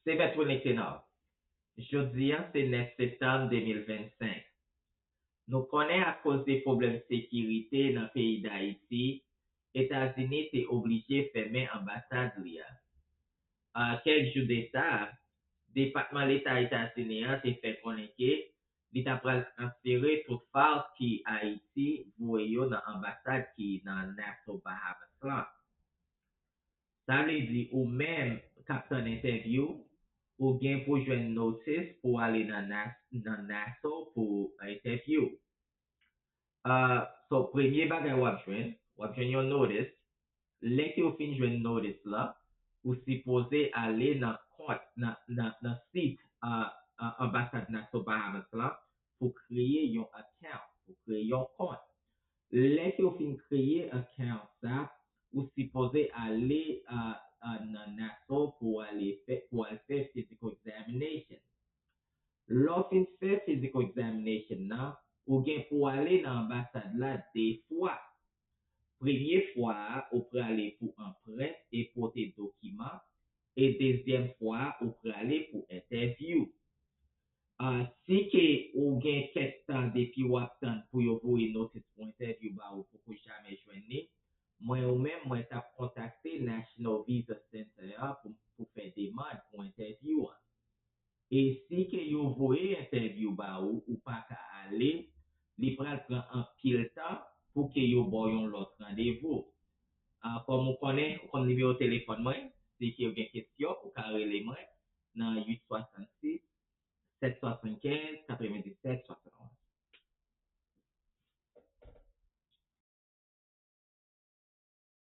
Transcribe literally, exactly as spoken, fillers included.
Se Veteran Ekenò. Jodi a se nèf septanm de mil vennsenk. Nou konnen akoz de pwoblèm sekirite nan peyi Dayiti, Etazini te oblije fèmen anbasad li a. A kèk jou de sa, Depatman Leta Etazini an te fè konnen ke li ta pral transfere tout file ki Ayiti voye yo nan anbasad ki nan Nassau, Bahamas lan. Sa vle di ou menm k ap tann entèvyou, ou gen pou jwenn notice pou ale nan, nan Nassau pou entèvyou. Uh, so, premye bagay w ap jwenn, w ap jwenn yon notice. Lè ke w fin jwenn notice la, ou sipoze ale nan kont, nan, nan, nan sit uh, uh, anbasad Nassau Bahamas lan pou kreye yon account, pou kreye yon kont. Lè ke w fin kreye account sa, ou sipoze ale uh, uh, nan Nassau pou ale fè, pou al fè physical examination. Lè w fin fè physical examination nan, ou gen pou ale nan anbasad la de fwa. Premye fwa a, ou prale pou anprent e pote dokiman, e dezyèm fwa a, ou prale pou entèvyou. Uh, si ke ou gen kèk tan depi w ap tann pou yo voye notice pou entèvyou ba ou poko jamè jwenn li, mwen ou menm mwen t ap kontakte National Visa Center a pou, pou fè demann pou entèvyou an. E si ke yo voye entèvyou ba ou, ou pa ka ale, li pral pran anpil tan pou ke yo ba w yon lòt randevou. Uh, kòm ou konnen, ou konn nimewo telefòn mwen, si ke ou gen kesyon, ou ka rele mwen nan uit swasannsis, sèt swasannkenz, katrevenndisèt, swasannonz.